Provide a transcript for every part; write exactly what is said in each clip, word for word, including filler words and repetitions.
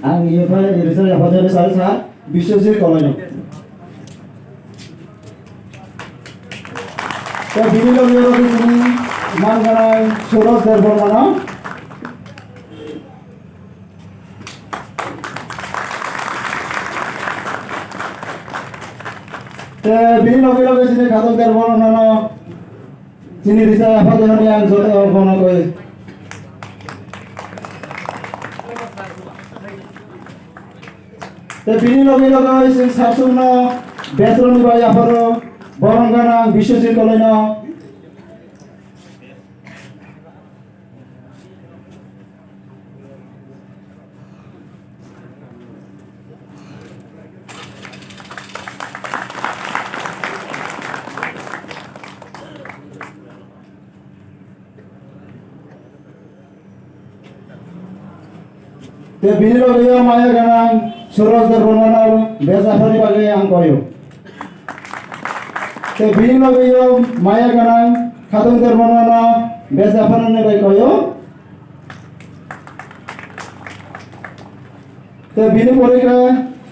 Ang iyot phai risa yapha jani sal sa Biswajit Koloino. Te bini logi logi chini man ganai Suraj Debbarmano. Te bini logi logi chini Khatung Debbarmano chini risa yapha jani ang joto bono koi. Te bini logi logi chini sasungno Besroni bai apharo borom ganang Biswajit Koloino. Te bini logi o maya ganang Suraj Debbarmano bes aphani bagwi ang koyo. Te bini logi o maya ganang Khatung Debbarmano bes aphani bagwi koyo. Te bini pore khe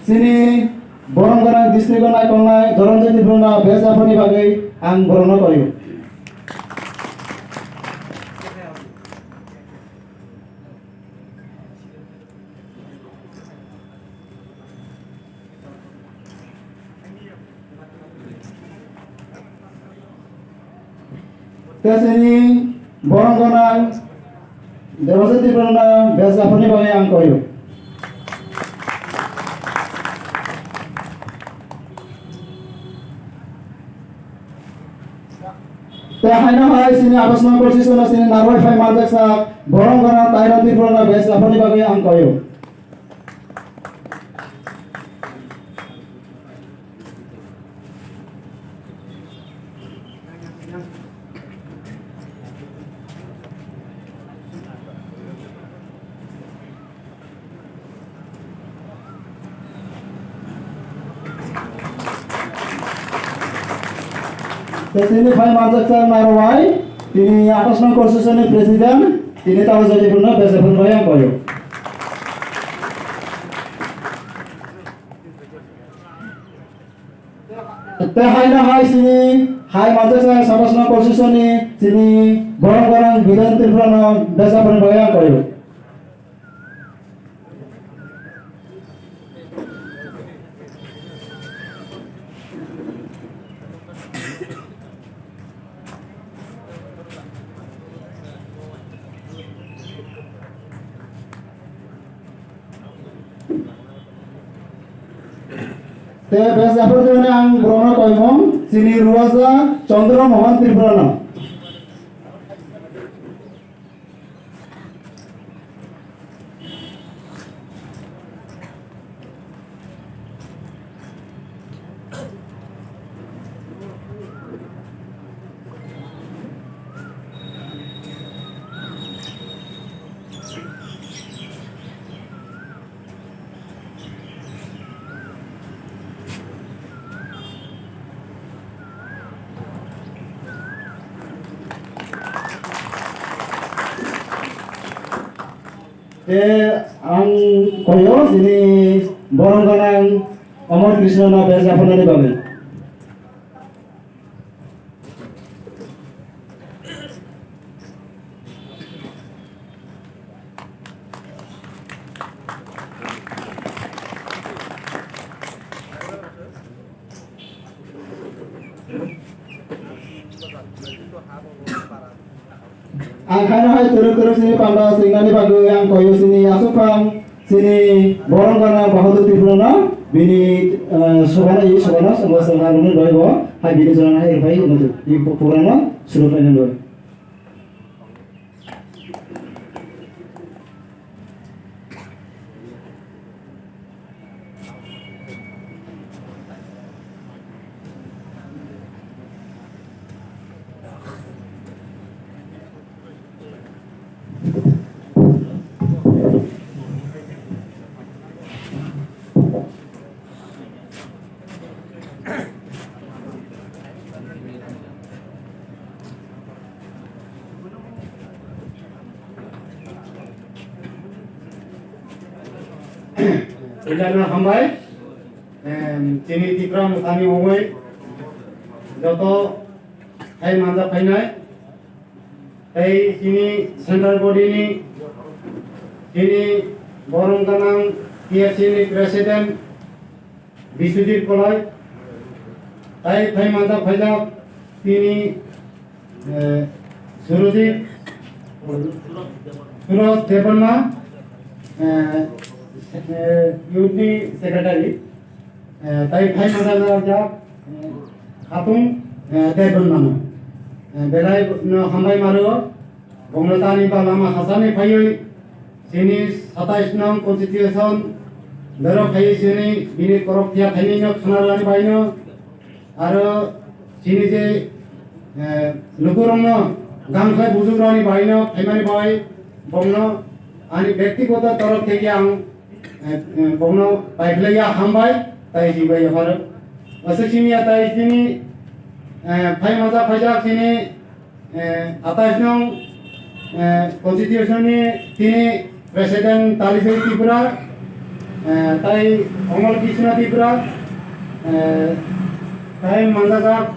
chini borom ganang district o naikolnai Dhoronjoy Tripura no bes aphani bagwi ang borokno koyo. Te chini borom ganang Debajyoti Tripura no bes aphani bagwi ang koyo. Te haino hai chini athas nong constitution o chini narwai phai manjaksa borom ganang Tairam Tripura no bes aphani bagwi ang koyo. Te chini phai manjaksa narwai, tini athas nong constitution ni president, tini Tairam Tripura no bes aphani bagwi ang koyo. Te haino hai chini hai manjaksa athas nong constitution ni chini borom ganang Bidhan Tripura no bes aphani bagwi ang koyo. Te bes aphuru tei ang borokno koimung chini Ruwaja Chandra Mohan Tripura no. Te ang koyo chini borom ganang Amar Krishna no bes aphunani bagwi. Ang khaina hai turuk turuk sini panda singnani bagwi ang koyo sini aswk phang sini borom gana Bahadur Tripura no bini, eh, sobana i sobana sobana sobana rwni bagwi bo hai bini jorana hai rwphai wngkha i purana suru khlaina bagwi. Puilano hambai, em, chini Tipra Mothani wngwi joto hai manja phainai, tei chini central body ni, chini borom ganang T F C ni president Biswajit Koloi, tai phai manja phaijak tini, eh, Surajit, Suraj Debbarma, eh, eh, youth ni secretary, eh, tai phai manja jak, eh, Khatung, eh, Debbarma no, eh, belai no hambai maro. Bongno tani ba lama hachani phaiwi chini satais nong constitution doro phaiwi chini bini korok thia thaini no khna rani baino aro chini je, eh, lukurokno gangkhai bujukrani baino phaimani bai bongno ani bektigoto torof theke ang, eh, eh, bongno paiphlaiya hambai tai jibai yapharo. Aswk simiya tai chini, eh, phai manja phaijak chini Eh, atais nong, eh, constitution ni tini president Talijoy Tripura, eh, tai Omol Krishna Tripura, eh, tai manjajak,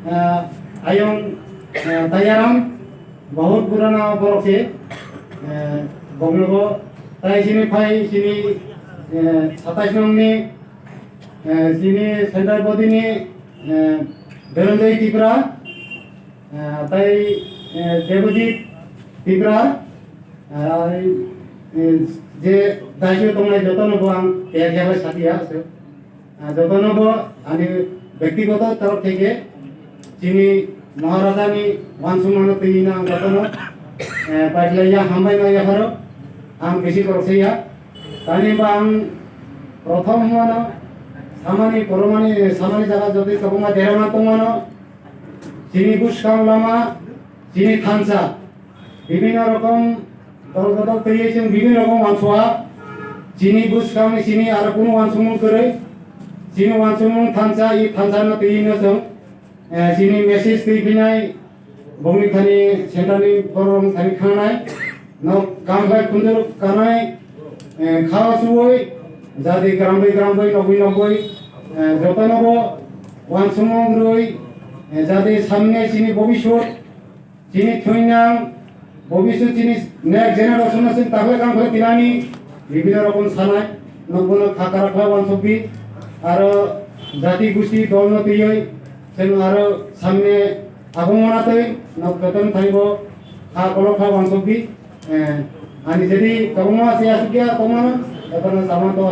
eh, Ayong, eh, Tayaram, bahut purana borok se, eh, bongnogo tai sini phai sini, eh, satais nong ni, eh, sini central body ni, eh, Dhananjay Tripura, eh, tai, eh, Debojit Tripura, eh, eh, je daisyo tongnai jotono bo ang kaya kaya bai sati ya, so. Ah, jotono bo ani bektigoto torof theke chini Maharaja ni wansukmano twi no ang jotono, eh, pailaiya hambai ma yapharo ang bisi korok se ya. Tani ba ang prothom mano samani poromani samani jaga jodi kwbangma derama tongmano. Chini bwskang lama, chini thansa, bibhinno rokom dol bodol twiwi chwng bibhinno rokom wansua. Chini bwskangni chini aro kunu wansukmung kwrwi. Chini wansukmung thansa, i thansano twiwi no chwng, eh, chini message twi phinai, bongni thani central ni borok thani khangnai. Nok kam bai khunjur kanai, eh, kha suwoi, jadi gramboi gramboi nogoi nogoi, eh, jotono bo wansukmung rwi, eh, jadi samne chini bobiswt, chini thwinang, bobiswt chini next generation no chwng takhwlai kam khlai tinani, bibhinno rokom sanai, nokbono kha karak khlai wansukdi, aro jati gusti dolno twiwi, chwng aro samne Abo mona twi nok beton thaibo kha kolok kha wansukdi, eh, ani jadi kwbangma se asukya tongmano, ebono saman to